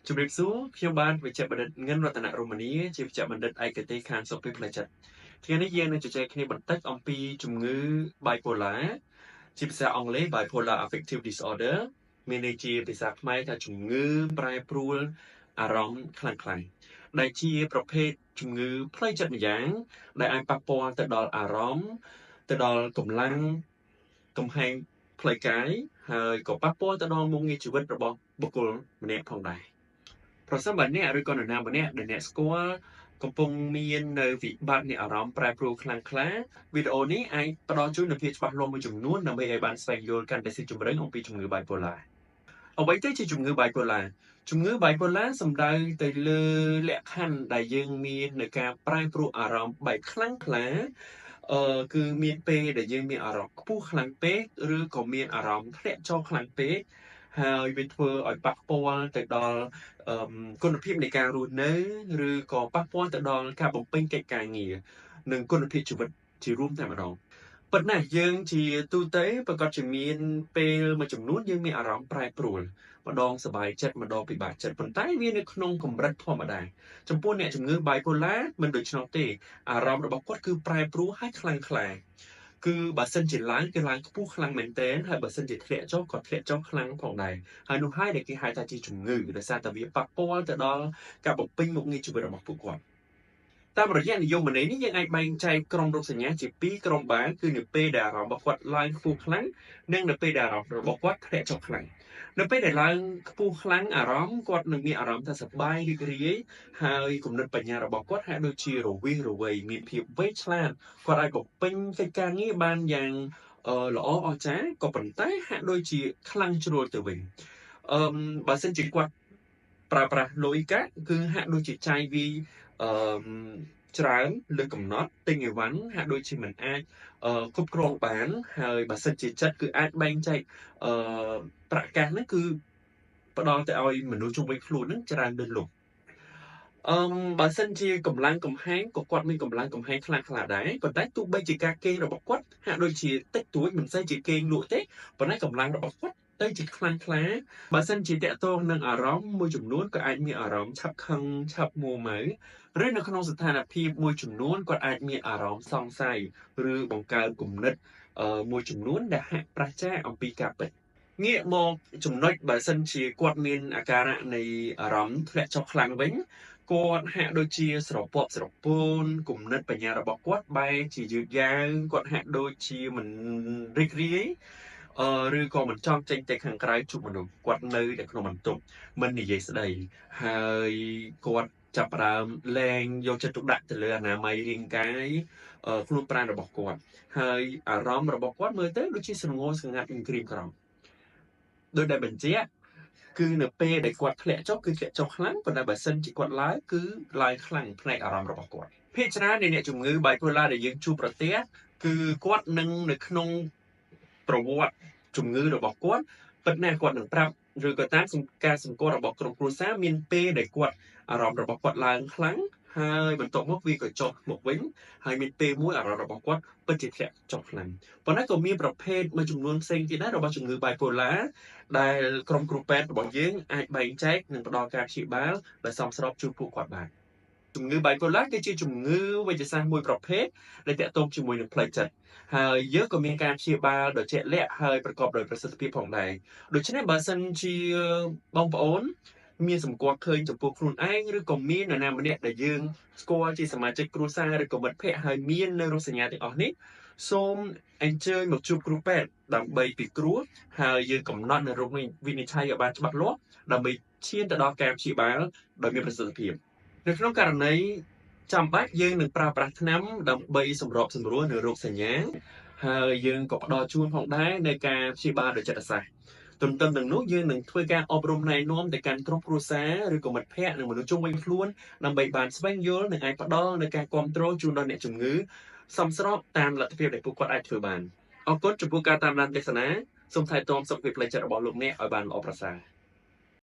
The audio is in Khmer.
ជំរាបសួរខ្ញុំបាទវេជ្ជបណ្ឌិតងិនរតនរមនីជាវេជ្ជបណ្ឌិតឯកទេសខាងសុខភាពផ្លូវចិត្តថ្ងៃនេះយើងនឹងជជែកគ្នាបន្តិចអំពីជំងឺ Bipolar ជាភាសាអង់គ្លេស Bipolar Affective Disorder មានន័យជាភាសាខ្មែរថាជំងឺប្រែប្រួលអារម្មណ៍ខ្លាំងៗដែលជាប្រភេទជំងឺផ្លូវចិត្តម្យ៉ាងដែលអាចប៉ះពាល់ទៅដល់អារម្មណ៍ទៅដល់កម្លាំងកំហែងផ្លូវកាយហើយក៏ប៉ះពាល់ទៅដល់មុខងារជីវិតរបស់បុគ្គលម្នាក់ផងដែរប្រសិនបើអ្នកឬក៏នរណាម្នាក់ដែលអ្នកស្គាល់កំពុងមាននៅវិបត្តិនៃអារម្មណ៍ប្រែប្រួលខ្លាំងក្លាវីដេអូនេះអាចផ្ដល់ជូននូវភាពច្បាស់លាស់មួយចំនួនដើម្បីឲ្យបានស្វែងយល់កាន់តែស៊ីជម្រៅអំពីជំងឺ Bipolar អ្វីទៅជាជំងឺ Bipolar ជំងឺ Bipolar សំដៅទៅលើលក្ខខណ្ឌដែលយើងមាននៅការប្រែប្រួលអារម្មណ៍បែបខ្លាំងក្លាគឺមានពេលដែលយើងមានអារម្មណ៍ខ្ពស់ខ្លាំងពេកឬក៏មានអារម្មណ៍ធ្លាក់ចុះខ្លាំងពេកហើយវាធ្វើឲ្យប៉ះពាល់ទៅដល់គុណភាពនៃការរស់នៅឬក៏ប៉ះពាល់ទៅដល់ការបំពេញកិច្ចការងារនិងគុណភាពជីវិតជារួមតែម្ដងប៉ុន្តែយើងជាទូទៅប្រកាសជាមានពេលមួយចំនួនយើងមានអារម្មណ៍ប្រែប្រួលម្ដងសប្បាយចិត្តម្ដងពិបាកចិត្តប៉ុន្តែវានៅក្នុងកម្រិតធម្មតាចំពោះអ្នកជំងឺ Bipolar មិនដូច្នោះទេអារម្មណ៍របស់គាត់គឺប្រែប្រួលហើយខ្លាំងក្លាគឺបើសិនជាឡើងគឺឡើងខ្ពស់ខ្លាំងមែនទែនហើយបើសិនជាធ្លាក់ចុះក៏ធ្លាក់ចុះខ្លាំងផងដែរហើយនោះហើយដែលគេហៅថាជាជំងឺដោយសារតែវាប៉ះពាល់ទៅដល់ការបំពេញមុខងារជីវិតរបស់ពួកគាត់តាមរយៈនិយមន័យនេះយើងអាចបែងចែកក្រុមរោគសញ្ញាជាពីរក្រុមបានគឺនៅពេលដែលអារម្មណ៍របស់គាត់ឡើងខ្ពស់ខ្លាំងនិងនៅពេលដែលអារម្មណ៍របស់គាត់ធ្លាក់ចុះខ្លាំងនៅពេលដែលឡើងខ្ពស់ខ្លាំងអារម្មណ៍គាត់នឹងមានអារម្មណ៍ថាសប្បាយរីករាយហើយគំនិតបញ្ញារបស់គាត់ហាក់ដូចជារវិះរវៃមានភាពវៃឆ្លាតគាត់អាចបំពេញកិច្ចការងារបានយ៉ាងល្អអស្ចារ្យក៏ប៉ុន្តែហាក់ដូចជាខ្លាំងជ្រុលទៅវិញបើសិនជាគាត់ប្រើប្រាស់លុយកាក់គឺហាក់ដូចជាចាយវាយច្រើនលើកំណត់ទិញអីវ៉ាន់ហាក់ដូចជាមិនអាចគ្រប់គ្រងបានហើយបើសិនជាចិត្តគឺអាចបែងចែកប្រាក់កាសហ្នឹងគឺផ្ដល់ទៅឲ្យមនុស្សជុំវិញខ្លួនហ្នឹងច្រើនលើសលប់បើសិនជាកម្លាំងកំហែងក៏គាត់មានកម្លាំងកំហែងខ្លាំងក្លាដែរប៉ុន្តែទោះបីជាការគេងរបស់គាត់ហាក់ដូចជាតិចតួចមិនសូវជាគេងលក់ទេប៉ុន្តែកម្លាំងរបស់គាត់ទៅជាខ្លាំងក្លាបើសិនជាតាក់ទងនឹងអារម្មណ៍មួយចំនួនក៏អាចមានអារម្មណ៍ឆាប់ខឹងឆាប់មួម៉ៅឬនៅក្នុងស្ថានភាពមួយចំនួនគាត់អាចមានអារម្មណ៍សង្ស័យឬបង្កើតគំនិតមួយចំនួនដែលហាក់ប្រឆាចអំពីការពិតងាកមកចំណុចបើសិនជាគាត់មានអាការៈនៃអារម្មណ៍ធ្លាក់ចុះខ្លាំងវិញគាត់ហាក់ដូចជាស្រពប់ស្រពោនគំនិតបញ្ញារបស់គាត់បែរជាយឺតយ៉ាវគាត់ហាក់ដូចជាមិនរីករាយឬក៏មិនចង់ចេញទៅខាងក្រៅជួបមនុស្សគាត់នៅតែក្នុងបន្ទប់មិននិយាយស្ដីហើយគាត់ចាប់ផ្ដើមលែងយកចិត្តទុកដាក់ទៅលើអនាម័យរាងកាយខ្លួនប្រាណរបស់គាត់ហើយអារម្មណ៍របស់គាត់មើលទៅដូចជាស្រងោស្ងាត់ក្រៀមក្រំដោយដែលបញ្ជាក់គឺនៅពេលដែលគាត់ធ្លាក់ចុះគឺធ្លាក់ចុះខ្លាំងប៉ុន្តែបើសិនជាគាត់ឡើងគឺឡើងខ្លាំងផ្នែកអារម្មណ៍របស់គាត់ភាគច្រើននៃអ្នកជំងឺ Bipolar ដែលយើងជួបប្រទះគឺគាត់នឹងនៅក្នុងប្រវត្តិជំងឺរបស់គាត់ពិតណាស់គាត់នឹងប្រាប់ឬក៏តាមការសម្គាល់របស់ក្រុមគ្រួសារមានពេលដែលគាត់អារម្មណ៍របស់គាត់ឡើងខ្លាំងហើយបន្ទាប់មកវាក៏ចុះមកវិញហើយមានពេលមួយអារម្មណ៍របស់គាត់ពិតជាធ្លាក់ចុះខ្លាំងប៉ុន្តែក៏មានប្រភេទមួយចំនួនផ្សេងទៀតដែររបស់ជំងឺ Bipolar ដែលក្រុមគ្រូពេទ្យរបស់យើងអាចបែងចែកនិងផ្ដល់ការព្យាបាលដែលសមស្របជូនពួកគាត់បានជំងឺ Bipolar គឺជាជំងឺវេជ្ជសាស្ត្រមួយប្រភេទដែលទាក់ទងជាមួយនឹងផ្លូវចិត្តហើយយើងក៏មានការព្យាបាលដ៏ជាក់លាក់ហើយប្រកបដោយប្រសិទ្ធភាពផងដែរដូច្នេះបើសិនជាបងប្អូនមានសម្គាល់ឃើញចំពោះខ្លួនឯងឬក៏មាននរណាម្នាក់ដែលយើងស្គាល់ជាសមាជិកគ្រួសារឬក៏មិត្តភ័ក្តិហើយមាននៅរោគសញ្ញាទាំងអស់នេះសូមអញ្ជើញមកជួបគ្រូពេទ្យដើម្បីពិគ្រោះហើយយើងកំណត់នៅរោគវិនិច្ឆ័យឲ្យបានច្បាស់លាស់ដើម្បីឈានទៅដល់ការព្យាបាលដោយមានប្រសិទ្ធភាពនៅក្នុងករណីចាំបាច់យើងនឹងប្រើប្រាស់ថ្នាំដើម្បីសម្របសម្រួលនៅរោគសញ្ញាហើយយើងក៏ផ្ដល់ជូនផងដែរនៅការព្យាបាលដោយចិត្តសាស្ត្រទន្ទឹមនឹងនោះយើងនឹងធ្វើការអប់រំណែនាំទៅកាន់ក្រុមគ្រួសារឬក៏មិត្តភ័ក្តិនិងមនុស្សជុំវិញខ្លួនដើម្បីបានស្វែងយល់និងអាចផ្ដល់នូវការគាំទ្រជូនដល់អ្នកជំងឺសមស្របតាមលទ្ធភាពដែលពួកគាត់អាចធ្វើបានអរគុណចំពោះការតាមដានទស្សនាសូមថែទាំសុខភាពផ្លូវចិត្តរបស់លោកអ្នកឲ្យបានល្អប្រសើរ។